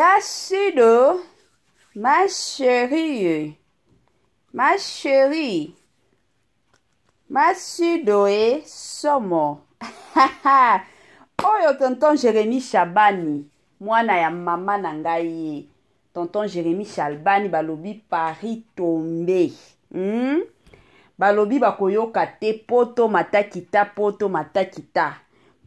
Ya Sido, ma chérie, ma chérie, ma Sido e somo. Oyo tonton Jérémie Shabani, mwana ya mama na ngai ye. Tonton Jérémie Shabani balobi Paris tombe. Balobi bakoyoka te poto matakita poto matakita.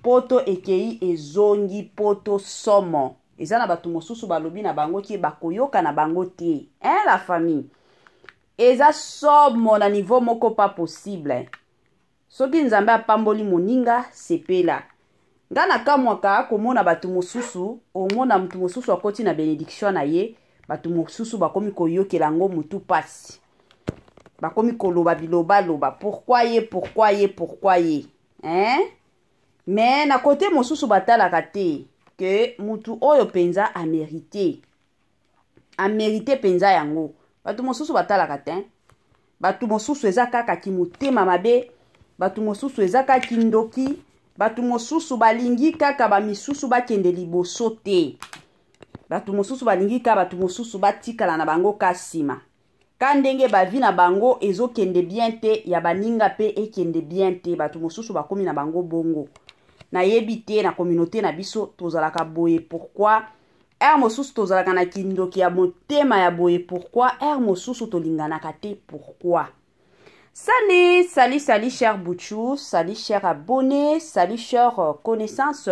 Poto ekei ezongi poto somo. Eza na bato mosusu balobi na bango ke bakoyoka na bango te. Hein la famille? Eza somo na niveau moko pas possible. Soki Nzambe apamboli moninga, sepela. Nga nakamwaka komona bato mosusu, omona moto mosusu akoti na benediction na ye, bato mosusu bakomi koyokela yango mutu pasi. Bakomi koloba bilobaloba, pourquoi ye, pourquoi ye, pourquoi ye? Hein? Mais na kote mosusu batalaka te ke mutu oyo penza a mérité. A mérité penza yango. Bato mosusu batalaka te. Bato mosusu eza kaka kimotema mabe, bato mosusu eza kaka kindoki, bato mosusu balingi kaka ba misusu bakende liboso te. Bato mosusu balingi kaka bato mosusu batikala na bango ka nsima. Ka ndenge ba vie na bango ezokende bien te, ya baninga pe ekende bien te. Bato mosusu bakomi na bango bongo. Nayebi te na communauté na biso tozalaka boye pourquoi? Heure mosusu tozalaka na kindoki ya motema ya boye pourquoi? Heure mosusu tolinganaka te pourquoi? Salut, salut, salut cher Bouchou, salut cher abonné, salut cher connaissance,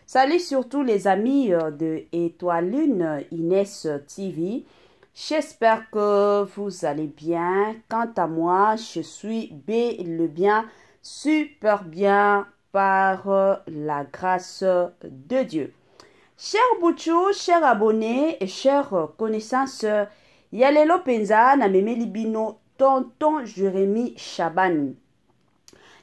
salut surtout les amis de Étoilune Inès TV. J'espère que vous allez bien. Quant à moi, je suis bel et bien, super bien par la grâce de Dieu. Cher Bouchou, cher abonné et cher connaissance, ya lelo penza na memeli bino tonton Jérémie Shabani.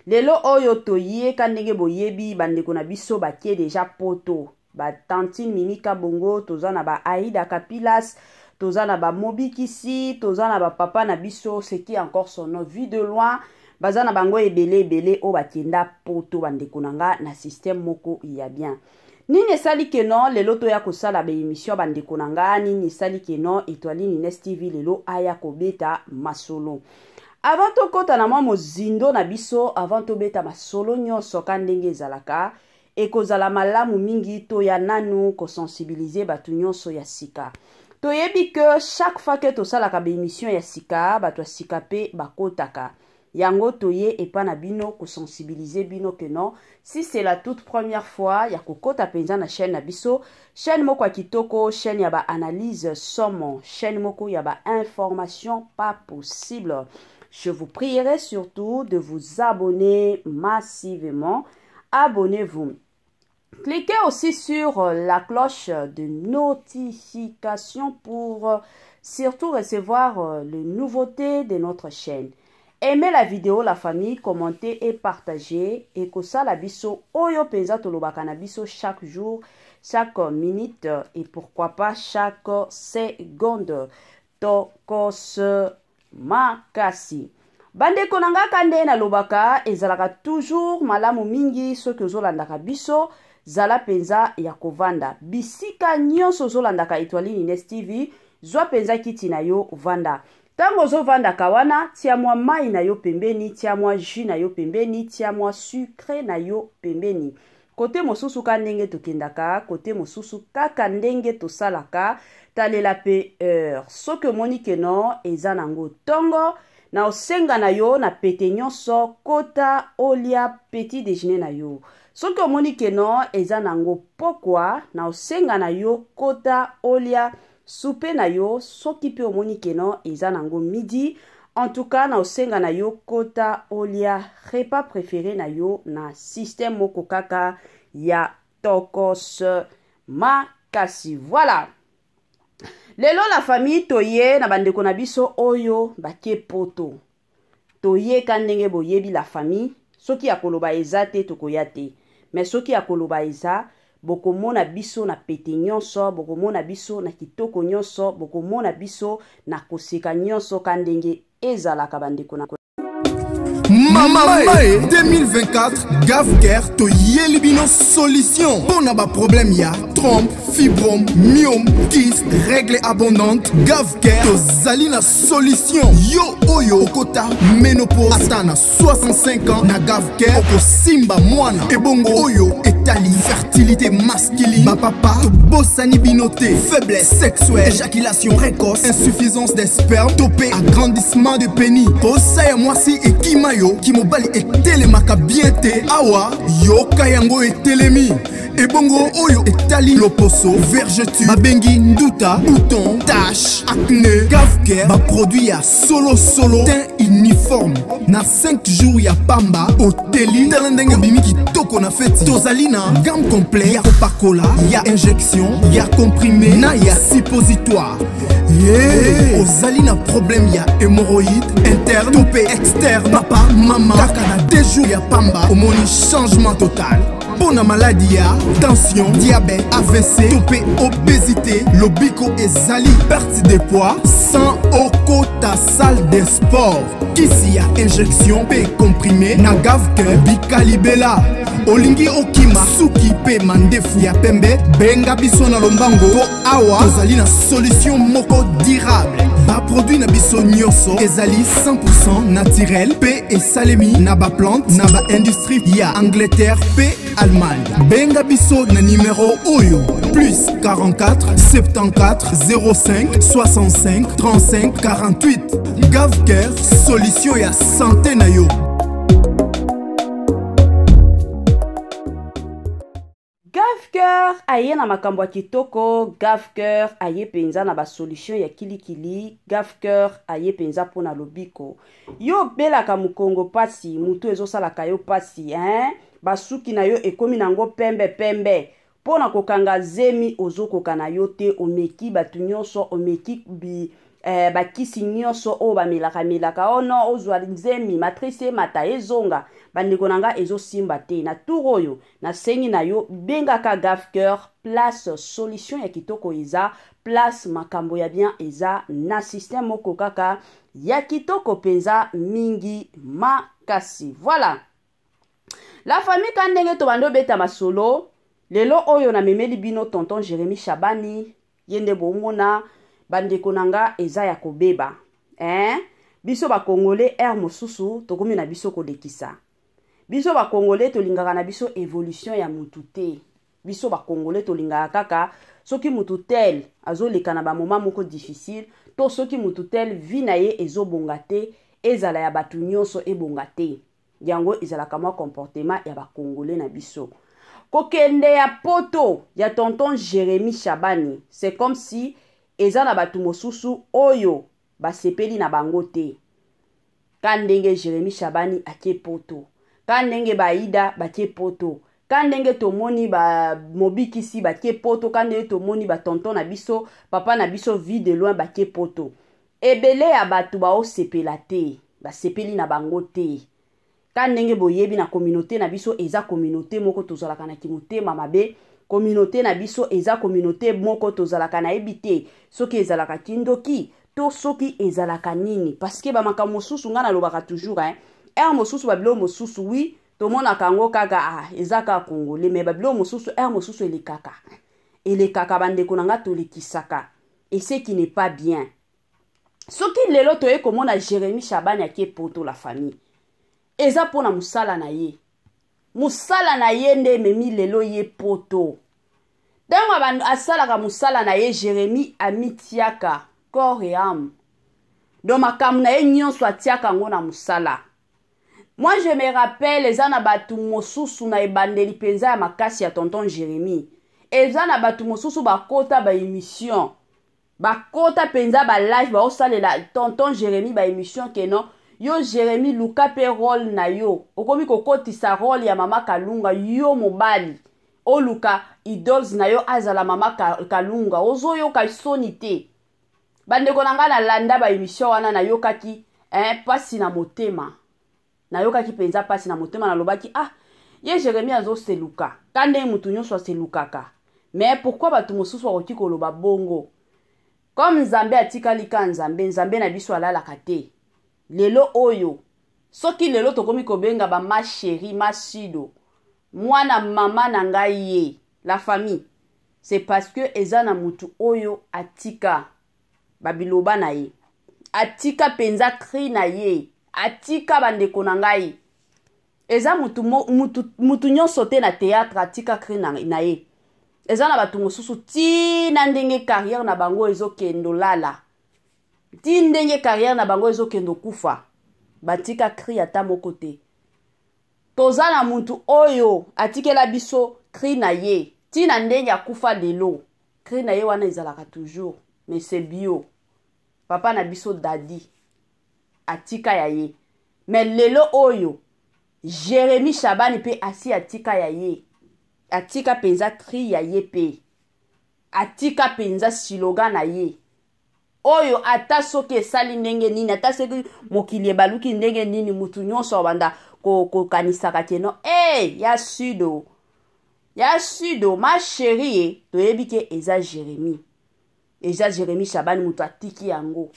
Lelo oyo toyeka ndenge boyebi bandeko na biso bakie deja poto. Ba tantine Mimi Kabongo, toza na ba Aïda Kapilas, toza na ba Mobikisi, toza na ba papa na biso, ce qui encore son nom, vu de loin, baza na bango ebele ebele oyo bakenda poto bandeko na nga na système moko ya bien. Nini esali ke non lelo toya kosala ba émission bandeko na nga, nini esali ke non Étoiline Inès TV lelo aya kobeta masolo. Avant tokota na mwa mozindo na biso, avant tobeta masolo nyonso ka ndenge ezalaka, ekozala malamu mingi toya nanu kosensibiliser bato nyonso ya sika. Toyebi ke chaque fois ke tosalaka ba émission ya sika, bato ya sika pe bakotaka. Yango toye epa na bino kosensibiliser bino ke non, si c'est la toute première fois ya kokota penza na chaîne na biso, chaîne moko ya kitoko, chaîne ya ba analyse somo, chaîne moko ya ba information pas possible. Je vous prierai surtout de vous abonner massivement. Abonnez-vous. Cliquez aussi sur la cloche de notification pour surtout recevoir les nouveautés de notre chaîne. Aimez la vidéo, la famille, commentez et partagez. Et kosala biso oyo penza tolobaka na biso chaque jour, chaque minute et pourquoi pas chaque seconde. Tokos makasi. Bandeko na nga ka nde nalobaka ezalaka toujours malamu mingi soki ozolandaka biso, zala penza ya kovanda. Bisika nyonso ozolandaka Étoiline Inès TV, zwa penza kiti na yo vanda. Tango ozovandaka wana, tia mwa mai na yo pembeni, tia mwa jus na yo pembeni, tia mwa sucre na yo pembeni. Kote mosusu ka ndenge tokendaka, kote mosusu kaka ndenge tosalaka, talela pe heure. Soki omoni ke non, eza nango tongo, na osenga na yo na pete nyonso, kota olia petit déjeuner na yo. Soki omoni ke non, eza nango pokwa, na osenga na yo kota olia souper na yo. Soki pe omoni ke non, eza nango midi, en tout cas na osenga na yo kota olia repas préféré na yo na système moko kaka ya tokos makasi. Voilà. Lelo la famille toye na bandeko na biso oyo bake poto. Toye ka ndenge boyebi la famille, soki ya koloba eza te tokoya te. Mais soki ya koloba eza, bokomona biso na pete nyonso, bokomona biso na kitoko nyonso, bokomona biso na koseka nyonso ka ndenge ezalaka bandeko na. Mama e 2024 Gavcare toyeli bino solution mpo na baproblème ya trompe, fibrome, myome, kyste, règle abondante. Gavcare tozali na solution. Yo oyo okota ménopause ata na 65 ans, na Gavcare okosimba mwana. Ebongo oyo etali fertilité masculine, bapapa tobosani bino te. Faiblesse sexuelle, éjaculation précoce, insuffisance des sperme to mpe agrandissement de pénis, posa ya mwasi ekima yo, kimobali etelemaka bien te, awa yoka yango etelemi. Ebongo oyo etali loposo, vergeture babengi nduta, bouton, tache, acné, Gavcare baproduit ya solosolo, teint uniforme na 5 jours ya pamba oteli. Tala ndenge obimi kitoko na feti. Tozali na gamme complet ya kopakola, ya injection, ya comprimé na ya suppositoire. Yeah. Ozali na problème ya hémorroïde interne to mpe externe, papa, mama, kaka na 2 jours ya pamba omoni changement total. Mpo na maladi ya tension, diabète, AVC to mpe obésité, lobiko ezali. Perte de poids sans okota salle de sport, kisi ya injection mpe comprimé na Gavcare bikalibela. Olingi okima suki mpe mandefu ya pembe, benga biso na lombango mpo awa tozali na solution moko durable. Baproduit na biso nyonso ezali 100 naturel mpe esalemi na baplante na baindustrie ya Angleterre mpe Allemagne. Benga biso na nimero oyo: plus 44 74 05 65 35 48. Gavcare, solution ya santé na yo. Gavcare aye na makambo ya kitoko. Gavcare aye mpenza na basolution ya kilikili. Gavcare aye mpenza mpona lobiko. Yo obelaka mokongo mpasi, motu ezosalaka yo mpasi, hein? Basuki na yo ekomi nango pembe pembe, mpo na kokanga zemi ozokoka na yo te, omeki bato nyonso, omeki bakisi nyonso oyo bamelaka melaka, oh non, ozwa zemi, matrice emata ezonga, bandeko na nga, ezosimba te. Na tour oyo nasengi na yo, bengaka Gavcare. Place solution ya kitoko eza, place makambo ya bien eza na système moko kaka ya kitoko mpenza mingi makasi. Voilà la famille, ka ndenge tobandi obeta masolo lelo oyo, namemeli bino tonton Jérémi Shabani. Ye nde bomona, bandeko na nga, eza ya kobeba, eh? Biso bakongole, aire mosusu tokomi na biso kolekisa. Biso bakongole tolingaka na biso évolution ya mutu te. Biso bakongole tolingaka kaka soki mutu tel azoleka na bamoma moko difficile, to soki mutu tel vie na ye ezobonga te, ezala ya bato nyonso ebonga te. Yango ezalaka mwa comportement ya bakongole na biso. Kokende ya poto ya tonton Jérémi Shabani, c'est comme si eza na bato mosusu oyo basepeli na bango te ka ndenge Jérémi Shabani ake poto, ka ndenge baida batie poto, ka ndenge tomoni bamobikisi batie poto, ka ndenge tomoni batonton na biso, papa na biso Vie de Loin batie poto. Ebele ya bato baosepela te, basepeli na bango te. Ka ndenge boyebi, na communauté na biso, eza communauté moko tozalaka na kimotema mabe. Communauté na biso eza communauté moko tozalaka, nayebi te soki ezalaka kindoki to soki ezalaka nini, parce que bamakambo mosusu, ngai nalobaka toujours, hein, heure mosusu babiloko mosusu, oui, tomonaka yango kaka, ah, eza kaka congolais, mais babiloko mosusu, heure mosusu elekaka, elekaka, bandeko na nga, tolekisaka, et ce qui n'est pas bien. Soki lelo toye komona Jérémi Shabani ake poto, la famille, eza mpona mosala na ye. Mosala na ye nde ememi lelo ye poto. Ntango asalaka mosala na ye, Jérémi amitiaka corps et âme, donc makambo na ye nyonso atiaka yango na mosala. Moi, je me rappelle, eza na bato mosusu na ebandeli mpenza ya makasi ya tonton Jérémi, eza na bato mosusu bakota baémission, bakota mpenza balive, baosalela tonton Jérémi baémission ke non, yo Jérémi, luka mpe rôle na yo, okomi kokotisa rôle ya mama Kalunga. Yo mobali oluka idoles na yo azala mama Kalunga, ozoyoka soni te? Bandeko na ngai, nalanda baémission wana, nayokaki mpasi na motema, nayokaki mpenza mpasi na motema. Nalobaki: ah, ye Jérémi azoseluka ka ndenge motu nyonso aselukaka, mais pourquoi bato mosusu bakoki koloba bongo? Comme Nzambe atikali ka Nzambe, Nzambe na biso alalaka te. Lelo oyo Soki lelo tokomi kobenga ba ma chérie, ma sido, mwana mama na ngai ye, la famille, c'est parce que eza na mutu oyo atika ba biloba na ye. Atika penza cri na ye, atika bandeko na ngai. Eza mutu, mutu, mutu nyonso te na théâtre atika cri na, na ye. Eza na bato mosusu ti na ndenge carrière na bango ezokendo lala. Ti ndenge carrière na bango ezokende okufa, batika cri ata moko te. Toza na mutu oyo atikela biso cri na ye ti na ndenge akufa lelo, cri na ye wana ezalaka toujours. Mais c'est bio, papa na biso Daddy atika ya ye, mais lelo oyo Jérémie Shabani pe asi atika ya ye, atika penza cri ya ye pe atika penza slogan na ye oyo ata soki esali ndenge nini, ata soki mokili ebaluki ndenge nini, mutu nyonso abanda kokanisaka ke no, hey, ya sudo, ya sudo ma chérie, toyebi ke eza Jérémie, eza Jérémie Shabani mutu atiki yango.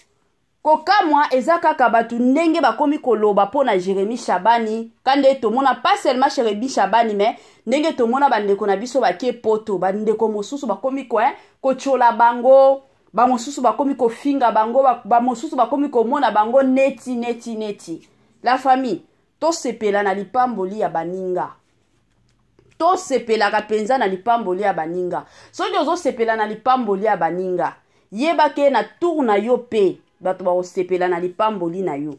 Kokamwa eza kaka batu ndenge bakomi koloba mpo na Jérémie Shabani, ka nde tomona pas seulement Jérémie Shabani mais ndenge tomona bandeko na biso bake poto, bandeko mosusu bakomi ko, eh, kotiola bango, ba mosusu bakomi kofinga bango, ba mosusu bakomi komona bango neti neti neti. La famille, tosepela na lipamboli ya baninga. Tosepelaka penza na lipamboli ya baninga. Soki ozosepela na lipamboli ya baninga, yeba ke na tour na yo pe bato bakosepela na lipamboli na yo.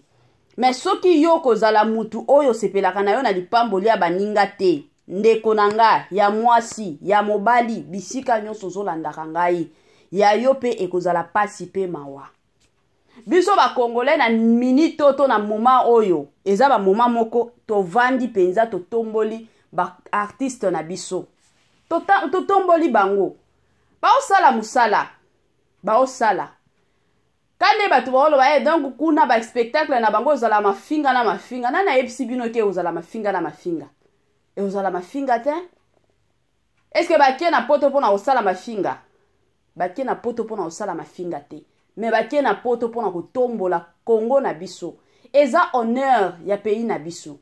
Mais soki yo kozala mutu oyo osepelaka na yo na lipamboli ya baninga te, ndeko na nga ya mwasi, ya mobali, bisika nyonso ozolandaka ngai, ya yo pe ekozala pasi pe mawa. Biso ba Congolais na minute oyo to na moment oyo, eza ba moment moko tovandi penza totomboli ba artiste na biso. Totomboli bango. Baosala musala. Baosala. Kande bato baoloba, eh, donc kuna ba spectacle na bango ezala mafinga na mafinga. Nani ayebisi bino ke ezala mafinga na mafinga? Ezala mafinga te? Est-ce que bakie na poto pona kosala mafinga? Bakie na poto pona kosala mafinga te. Mais bakie na poto pona kotombola Congo na biso. Eza honneur ya pays na biso.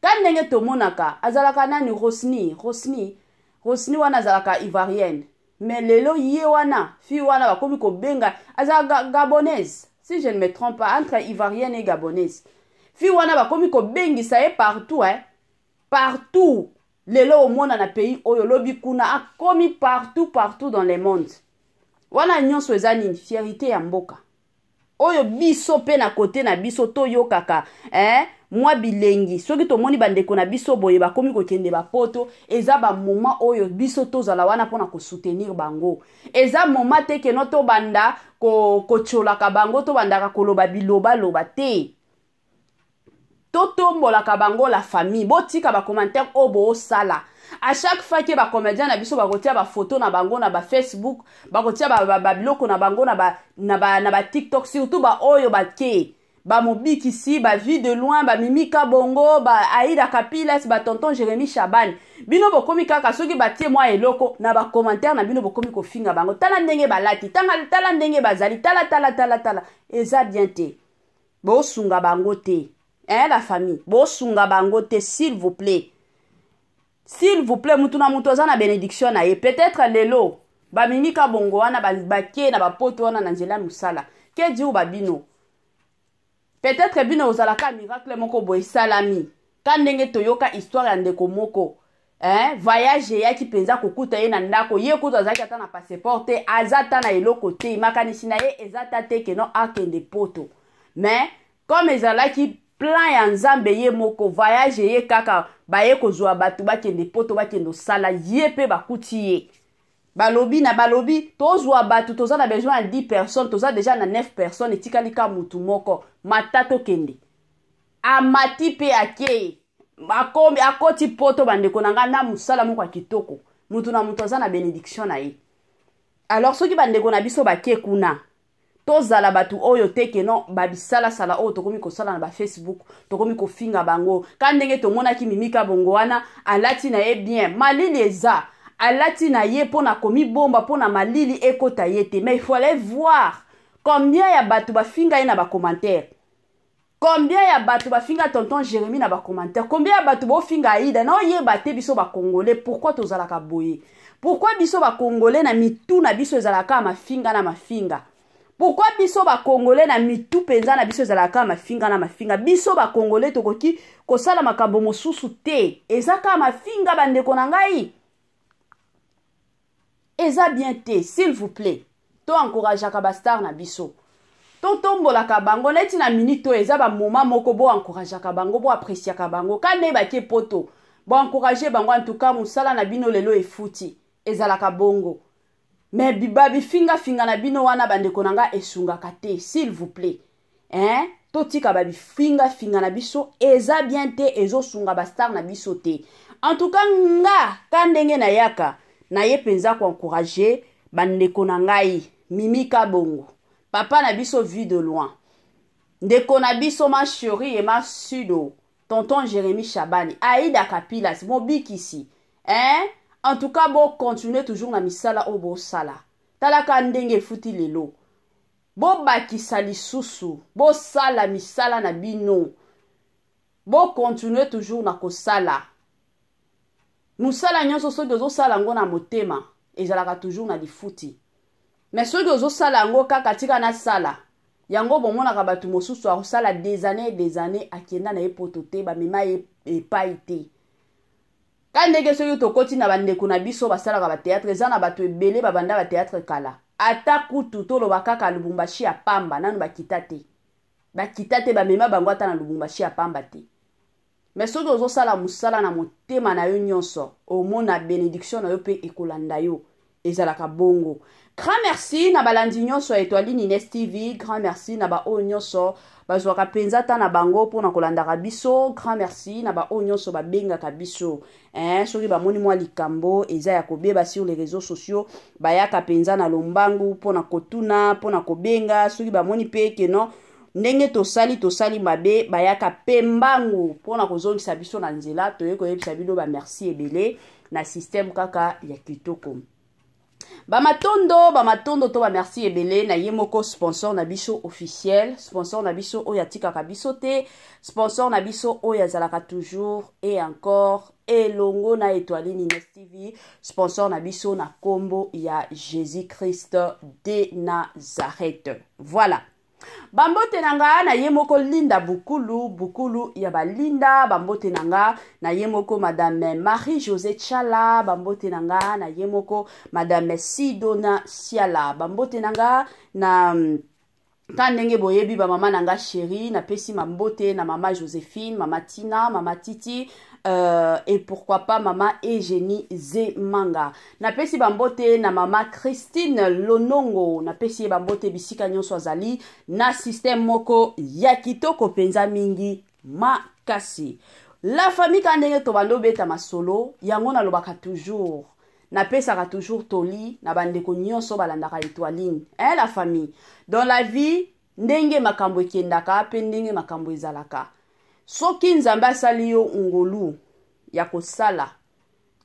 Ka ndenge tomonaka, azalaka nani? Rosny, Rosny, Rosny wana azalaka ivoirienne. Mais lelo ye wana, fille wana bakomi kobenga, azalaka gabonaise. Si je ne me trompe pas, entre ivoirienne et gabonaise. Fille wana bakomi kobengisa ye partout, hein. Partout. Lelo omona na pays oyo lobi kuna akomi partout, partout dans le monde. Wana nyonso eza nini? Fierté ya mboka. Oyo biso pe na côté na biso toyokaka, hein, mwa bilengi. Soki tomoni bandeko na biso boye bakomi kokende ba poto, eza ba moment oyo biso tozala wana pona ko soutenir bango. Eza moment te ke no tobanda kotiolaka bango, tobandaka koloba biloba loba te. Totombolaka bango la famille. Botika ba commentaire oyo bosala. À chaque fois que ba comédien na biso bakotia ba photo na bango na ba Facebook, bakotia ba biloko na bango na ba TikTok, surtout ba oyo bake, ba mobikisi, ba vie de loin, ba Mimika Bongo, ba Aïda Kapilas, ba tonton Jérémie Chaban. Bino bokomi kaka soki batie mwa eloko na ba commentaire na bino bokomi kofinga bango. Tala ndenge balati, tala ndenge bazali, tala, tala, tala, tala. Eza bien te. Bosunga bango te. Hein, la famille? Bosunga bango te, s'il vous plaît. S'il vous plaît, mutu na mutu aza na bénédiction na ye. Peut-être lelo, ba Mimika Bongo wana, ba, ba ke na ba poto wana na nzela musala. Ke dire ba bino? Peut-être bino ozalaka miracle moko boye salami. Ka ndenge toyoka histoire ya ndeko moko. Hein, voyage eyaki penza kokuta ye na ndako, ye kutu azalaki ata na passeport te, aza ata na eloko te, makanisi na ye eza ata te ke non akende poto. Mais comme ezalaki plan ya Nzambe ye moko, voyage ye kaka baye kozwa bato bakende poto, bakende osala, ye pe bakuti ye. Balobi na balobi tozwa bato, toza na besoin ya 10 personnes, toza déjà na 9 personnes, etikali ka mutu moko, mata tokende. Amati pe akei. Akomi, akoti poto bandeko na nga na musala moko ya kitoko. Mutu na mutu aza na bénédiction na ye. Alors soki bandeko na biso bake kuna, tozala batu oyo te ke non, ba bisalasala oyo tokomi kosala na ba Facebook, tokomi kofinga bango. Ka ndenge tomonaki Mimika Bongo wana, alati na ye bien, malili eza, alati na ye pona komibomba, pona malili ekota ye te. Mais il faut aller voir combien ya batu bafinga ye na ba commentaires. Combien ya bato bafinga tonton Jérémie na bacommentaire? Combien ya bato bofinga Aida? Naoyeba te, biso bacongolais, pourquoi tozalaka boye? Pourquoi biso bacongolais na mitu na biso ezalaka mafinga na mafinga? Pourquoi biso bacongolais na mitu mpenza na biso ezalaka mafinga na mafinga? Biso bacongolais tokoki kosala makambo mosusu te, eza kaka mafinga. Bandeko na ngai, eza bien te. S'il vous plaît, to encourageaka bastar na biso, totombolaka bango. Neti na minute oyo, eza bamoma moko boencourageaka bango, boappréciaka bango. Ka nde bake poto, boencourage bango. En tout cas, mosala na bino lelo efuti, ezalaka bongo. Mais babifingafinga na bino wana, bandeko na nga, esungaka te. S'il vous plaît, hein? Totika babifingafinga na biso, eza bien te, ezosunga bastar na biso te. En tout cas, nga ka ndenge nayaka naye mpenza koencourage bandeko na ngai, Mimi Kabongo, papa na biso Vue de Loin, ndeko na biso ma chérie et ma sudo, tonton Jérémy Chabani, Aida Kapilas mobikisi, hein? En tout cas, bocontinue toujours na misala oyo bosala. Talaka ndenge efuti lelo. Bobakisa lisusu, bosala misala na bino, bocontinue toujours na kosala mosala nyonso. Soki ozosala yango na motema, ezalaka toujours na lifuti. Mais soki ozosala yango kaka tika nasala yango, bomonaka bato mosusu akosala des années, des années, akenda na ye poto te, bamema ye epai te. Ka ndenge soki tokoti na bandeko na biso basalaka batéâtre, eza na bato ebele babanda batéâtre kala, ata kutu toloba kaka Lubumbashi ya pamba, nanu bakita te, bakita te, bamema bango ata na Lubumbashi ya pamba te. Mais soki ozosala mosala na motema na yo nyonso, omona bénédiction na yo mpe ekolanda yo. Ezalaka bongo. Grand merci na balandi nyonso ya Etoile Nines TV. Grand merci na baoyo nyonso bazwaka mpenza ta na bango mpona kolandaka biso. Grand merci na baoyo nyonso babengaka biso, eh, soki bamoni mwa likambo eza ya kobeba sur les réseaux sociaux, bayaka mpenza na lombangu mpona kotuna, mpona kobenga. Soki bamoni mpe ke non, ndenge tosali, tosali mabe, bayaka mpe mbangu mpona kozongisa biso na nzela. Toye koyebisa bino bamerci ebele na système kaka ya kitoko. Bamatondo, bamatondo to bamerci ebele na ye moko sponsor na biso officiel, sponsor na biso oyo atikaka biso te, sponsor na biso oyo azalaka toujours et encore elongo na Etoile Nines TV, sponsor na biso na nkombo ya Jésus Christ de Nazareth. Voilà. Bambote na nga na ye moko Linda Bukulu, Bukulu ya balinda. Bambote na nga na ye moko madame Marie José Chala. Bambote na nga na ye moko madame Sidona Siala. Bambote na nga na ka ndenge boyebi bamama na nga chéri. Napesi mambote na mama Joséphine, mama Tina, mama Titi, et pourquoi pas mama Eugénie Zemanga. Napesi bambote na mama Christine Lonongo, napesi ye bambote bisika nyonso azali, na système moko ya kitoko mpenza mingi makasi. La famille, ka ndenge tobanda obeta masolo yango, nalobaka toujours, napesaka toujours toli na bandeko nyonso balandaka Etoiline, hein? La famille, dans la vie, ndenge makambo ekendaka mpe ndenge makambo ezalaka, soki Nzambe asali yo ngolu ya kosala,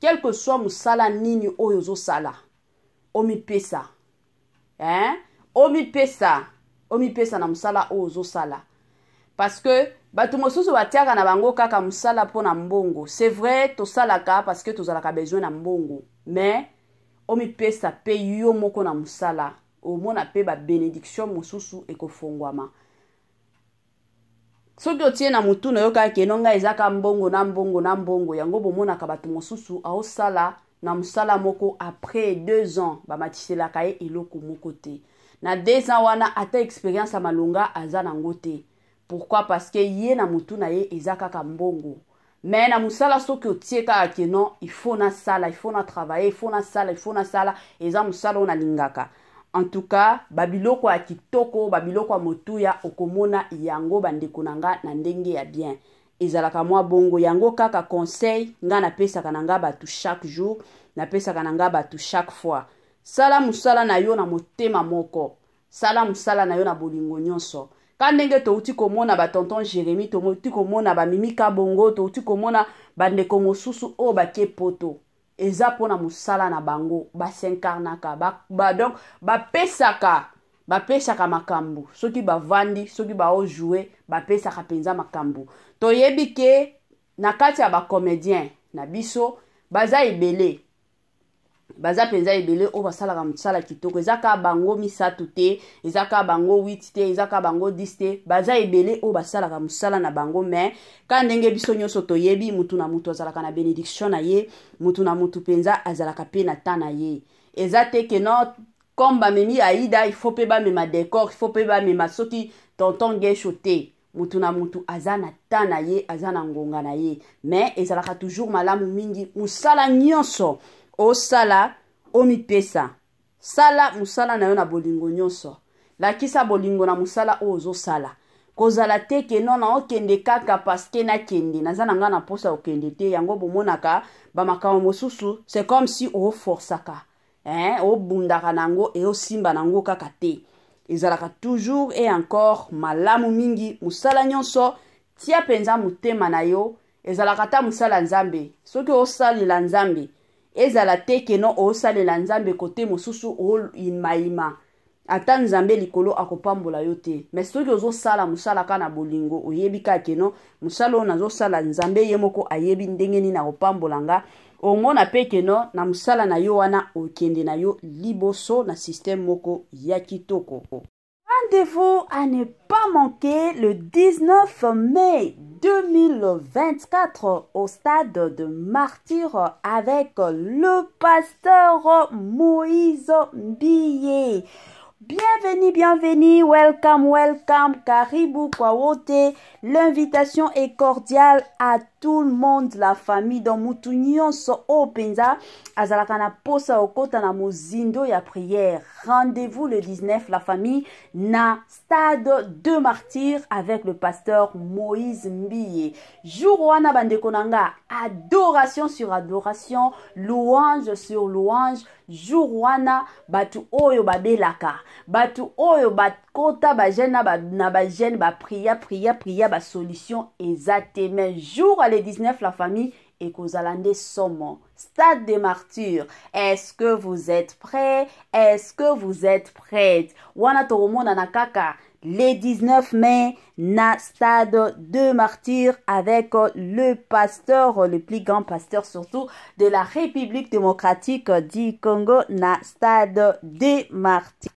quel que soit mosala nini oyo ozosala, omipesa, hein? Omipesa, omipesa na mosala oyo ozosala, parce que bato mosusu batiaka na bango kaka mosala mpo na mbongo. C'est vrai, tosalaka parce que tozalaka besoin na mbongo, mais omipesa mpe yo moko na mosala, omona mpe babénédiction mosusu ekofongwama. Soki otie na motu na yo kaka keno ngai ezaka mbongo na mbongo na mbongo, yango bomonaka bato mosusu aosala na mosala moko, après 2 ans bamatiselaka ye eloko moko te. Na 2 ans wana, ata expérience ya malonga aza nango te. Pourquoi? Parce que ye na motu na ye eza kaka mbongo. Mais na mosala, soki otie kaka ke non, il faut nasala, il faut na travailler, il faut nasala, il faut nasala, eza mosala oyo nalingaka, en tout cas babiloko ya kitoko, babiloko ya motuya okomona yango, bandeko na nga, na ndenge ya bien. Ezalaka mwa bongo. Yango kaka conseil nga napesaka na nga bato chaque jour, napesaka na nga bato chaque fois: sala mosala na yo na motema moko, sala mosala na yo na bolingo nyonso. Ka ndenge touti komona batonton Jérémi, touti komona bamimi Kabongo, touti komona bandeko mosusu oyo bake poto, eza mpona mosala na bango, basincarnaka ba, ba, donc bapesaka. Bapesaka makambo soki bavandi, soki baojoue, bapesaka mpenza makambo. Toyebi ke na kati ya bacomédien na biso baza ebele, baza mpenza ebele oyo basalaka mosala kitoko. Eza kaka bango misato te, eza kaka bango 8 te, eza kaka bango 10 te, baza ebele oyo basalaka mosala na bango. Me kaka ndenge biso nyonso toyebi, mutu na mutu azalaka na benediction na ye, mutu na mutu mpenza azalaka mpe na temps na ye. Eza te ke no comme bamemi Aida, il faut mpe bamema Décor, il faut mpe bamema soki tonton Gesho te. Mutu na mutu aza na temps na ye, aza na ngonga na ye. Mais ezalaka toujours malamu mingi mosala nyonso osala, omipesa, sala mosala na yo na bolingo nyonso, lakisa bolingo na mosala oyo ozosala. Kozala te ke no naokende kaka paske nakende, naza na ngai na mposa okende te. Yango bomonaka bamakambo mosusu, c'est comme si oforsaka, eh, obundaka na yango, eosimba na yango kaka te. Ezalaka toujours et encore malamu mingi mosala nyonso, tia mpenza motema na yo. Ezalaka ata mosala Nzambe, soki osalela Nzambe, ezala te keno osalela Nzambe kote mosusu oimaima, ata Nzambe likolo akopambola yo te. Me soki ozosala mosala kaka na bolingo, oyebi kaka keno mosala oyo nazosala, Nzambe ye moko ayebi ndenge nini akopambola nga, omona mpe keno na mosala na yo wana okende na yo liboso na systeme moko ya kitoko. Rendez-vous à ne pas manquer le 19 mai 2024 au stade de Martyr avec le pasteur Moïse Mbiye. Bienvenue, bienvenue, welcome, welcome, karibu kwa wote. L'invitation est cordiale à tout le monde, la famille. Donc mutu nyonso oyo mpenza azalaka na posa okota na mozindo ya prière. Rendez-vous le 19, la famille, na stade de Martyr avec le pasteur Moïse Mbiye. Jour wana, bandeko na nga, adoration sur adoration, louange sur louange. Jour wana, bato oyo babelaka, bato oyo bakota bajeûne na bajeûne, baprier, prier, prier, basolution eza te. Mais jour le 19, la famille, ekozala nde somo. Stade de Martyr, est-ce que vous êtes prêts? Est-ce que vous êtes prêtes? Wana tokomonana kaka le 19 mai na stade de Martyr avec le pasteur, le plus grand pasteur surtout de la République démocratique du Congo, na stade de Martyr.